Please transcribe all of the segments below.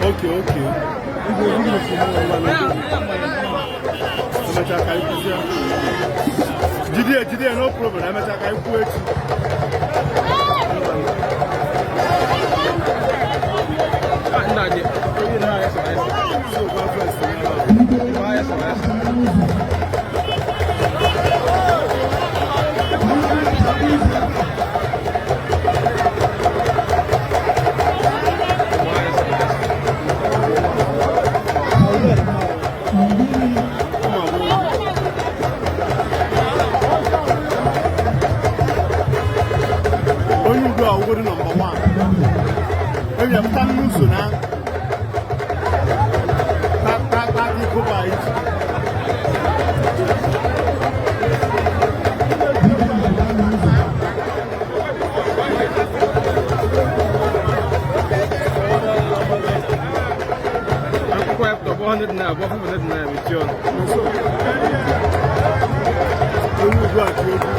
Okay. Emechaa ka anyị kwuzie. Jide, jide, no problem. Emechaa ka anyị kwuo echi. So, go first. Ụmụ agbọghọ. Onye ugbu a ugodi number one enyepụta n'ụzọ na ta ikoba iji. Akwụkwọ ya pụta 100 naira, 500 naira mechie ọnụ. Onye ugbu a ji egwu.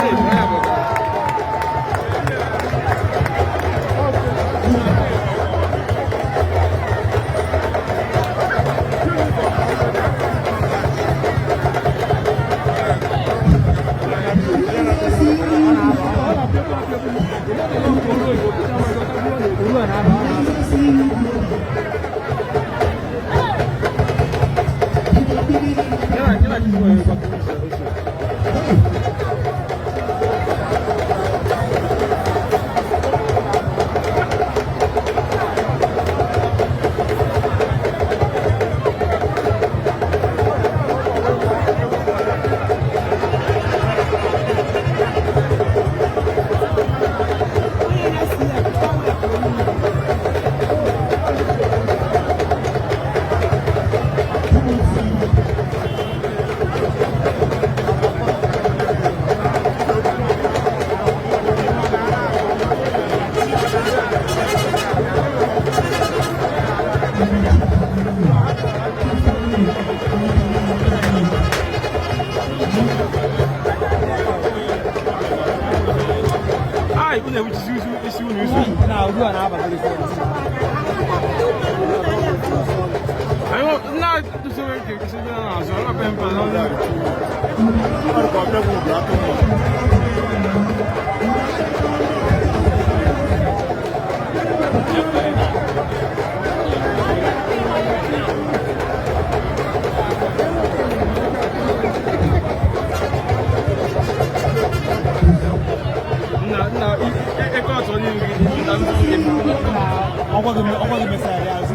Ee, ya bụ. Ya na Chukwu onye gwakọ ụzọ ụzọ. Ai, unu ewuchisi isi isi unu isi. Anyị nna tụsịrị nke isi ndị na-azụ, ọ na-ape mpe na ndị. Ọ dịka ọbịa bụ ugo atụ mma. Nna nna eke ọtọ n'ihu gị na ndị. Ọgwa gị mesara ya azụ.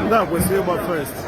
Ndị a kwesịrị ịgba first.